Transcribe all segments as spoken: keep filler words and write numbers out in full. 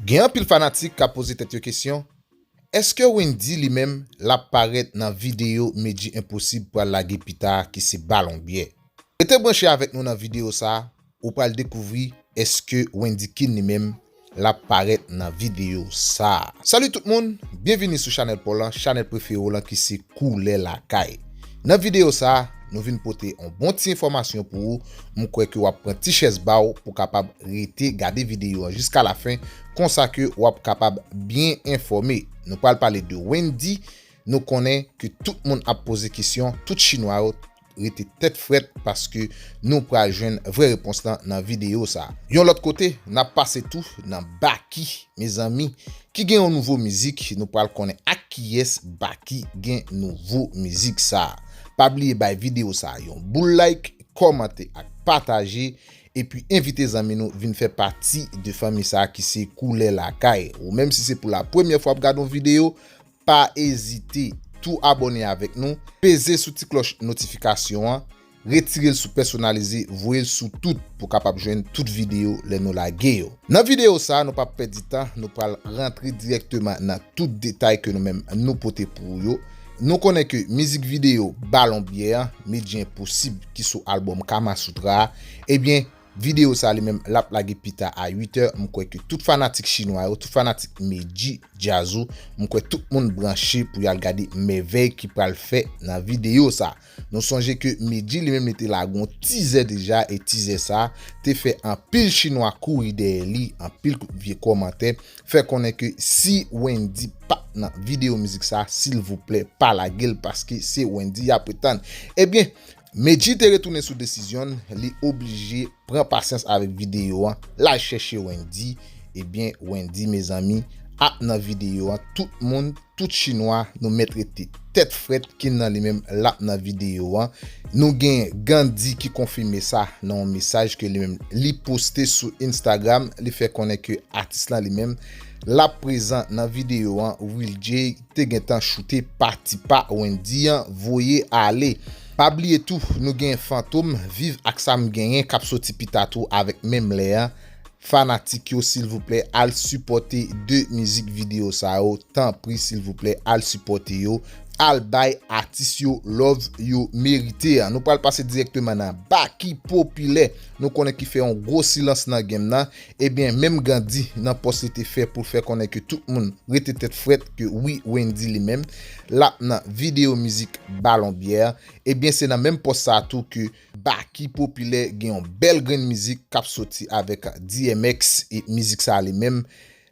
Gen anpil fanatik k ap poze tèt yo kesyon, èske Wendyy li menm l ap parèt nan videyo Medjy Enposib pral lage pita a ki se Balon Byè? Rete branche avèk nou nan videyo sa a, ou pral dekouvri èske Wendyy Kin li menm l ap parèt nan videyo sa a. Salut tout moun, byenvini sou chanèl pa w lan, chanèl prefere w lan ki se Koulè Lakay. Nan videyo sa a, nou vin pote yon bon ti enfòmasyon pou ou. M kwè ke w ap pran ti chèz ba w pou w kapab rete gade videyo an jiska lafen, konsa ke w ap kapab byen enfòme. Nou pral pale de Wendyy. Nou konnen ke tout moun ap poze kesyon, tout chinwa yo rete tèt frèt paske nou pral jwenn vrè repons lan nan videyo sa a. Yon lòt kote, n ap pase tou nan Baky, mezanmi, ki gen yon nouvo mizik, nou pral konnen ak kiyès Baky gen nouvo mizik sa a. Pa bliye bay videyo sa a yon boul like, kòmante ak pataje, epi envite zanmi nou vin fè pati de fanmi sa a ki se Koulè Lakay. Ou menm si se pou la premyè fwa w ap gade yon videyo, pa ezite tou abòne avèk nou, peze sou ti klòch notifikasyon an, retire l sou pèsonalize, voye l sou tout pou w kapab jwenn tout videyo lè nou lage yo. Nan videyo sa a, nou p ap pèdi tan, nou pral rantre dirèkteman nan tout detay ke nou menm nou pote pou ou yo. Nou konnen ke mizik videyo Balon Byè an, Medjy Enposib ki sou albòm Kamasutra a, ebyen, videyo sa li menm l ap lage pita a uit è. M kwè ke tout fanatik chinwa yo, tout fanatik Medjy, Djazou, m kwè tout moun branche pou y al gade mèvèy ki pral fè nan videyo sa. Nou sonje ke Medjy li menm li te lage yon tizè deja, e tizè sa te fè anpil chinwa kouri dèyè li, anpil vye kòmantè, fè konnen ke si Wendyy pa t nan videyo mizik sa, silvouplè pa lage l paske se Wendyy y ap ret tann. Ebyen, Medjy te retounen sou desizyon l, li oblije pran pasyans avèk videyo an, l al chèche Wendyy. Ebyen, Wendyy, mezanmi, ap nan videyo an. Tout moun, tout chinwa, nou mèt rete tèt frèt, Kin nan li menm, l ap nan videyo an. Nou gen Gandhi ki konfime sa nan yon mesaj ke li menm li poste sou Instagram. Li fè konnen ke atis lan li menm, l ap prezan nan videyo an. Will Jay te gentan choute pati pa Wendyy an voye ale. Pa bliye tou, nou gen Fantom, Viv ak Sa M Genyen k ap soti pita tou avèk menm lè an. Fanatik yo, silvouplè, al sipòte de mizik videyo sa yo. Tanpri, silvouplè, al sipòte yo. Al bay atis yo love yo merite an. Nou pral pase dirèkteman nan Baky Popilè. Nou konnen ki fè yon gwo silans nan game nan. Ebyen, menm Gandhi nan pòs li te fè pou l fè konnen ke tout moun rete tèt frèt, ke wi, Wendyy li menm, l ap nan videyo mizik Balon Byè. Ebyen, se nan menm pòs sa a tou ke Baky Popilè gen yon bèl grenn mizik k ap soti avèk D M X, e mizik sa a li menm,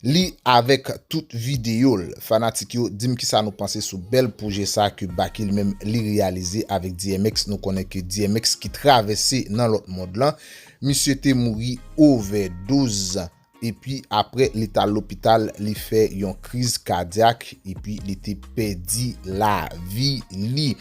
li avèk tout videyo l. Fanatik yo, di m kisa nou panse sou bèl pwojè sa ke Baky li menm li reyalize avèk D M X. Nou konnen ke D M X ki travèse nan lòt mond lan, misye te mouri ovèdoz. Epi apre li t al lopital, li fè yon kriz kadyak, epi li te pèdi lavi li.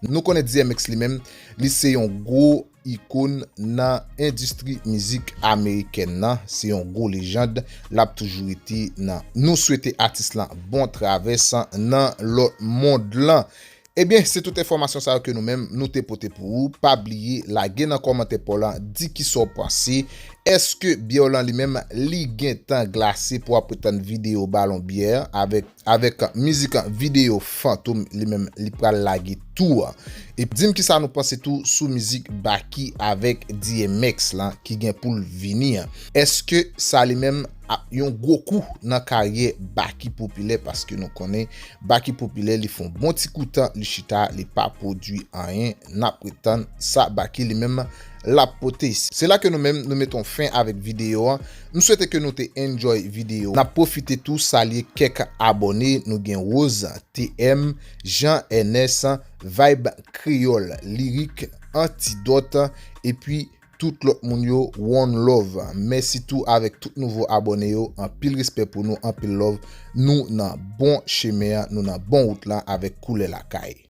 Nou konnen D M X li menm, li se yon gwo ikòn nan endistri mizik amerikèn nan, se yon gwo lejand, l ap toujou rete nan. Nou swete atis lan bon travès nan lòt mond lan. Ebyen, se tout enfòmasyon sa yo ke nou menm nou te pote pou ou. Pa bliye lage nan kòmantè pa w lan, di kisa w panse. Èske byè w lan li menm li gentan glase pou w ap ret tann videyo Balon Byè avèk, avèk mizik videyo Fantom li menm li pral lage tou an? E di m kisa nou panse tou sou mizik Baky avèk D M X lan ki gen pou l vini an. Èske sa li menm ap yon gwo kou nan karyè Baky Popilè, paske nou konnen Baky Popilè, li fè yon bon ti kou tan, li chita, li pa pwodui anyen. N ap ret tann sa Baky li menm l ap pote. Se la ke nou menm nou mete yon fen avèk videyo an. M swete ke nou te enjoy videyo. N ap pwofite tou salye kèk abòne. Nou gen Rose, T M, Jean Ernest, Vibe Kreyòl, Lirik, Antidòt, epi tout lòt moun yo, one love. Mèsi tou avèk tout nouvo abòne yo. Anpil respè pou nou, anpil love. Nou nan bon chemen an, nou nan bon wout lan avèk Koulè Lakay.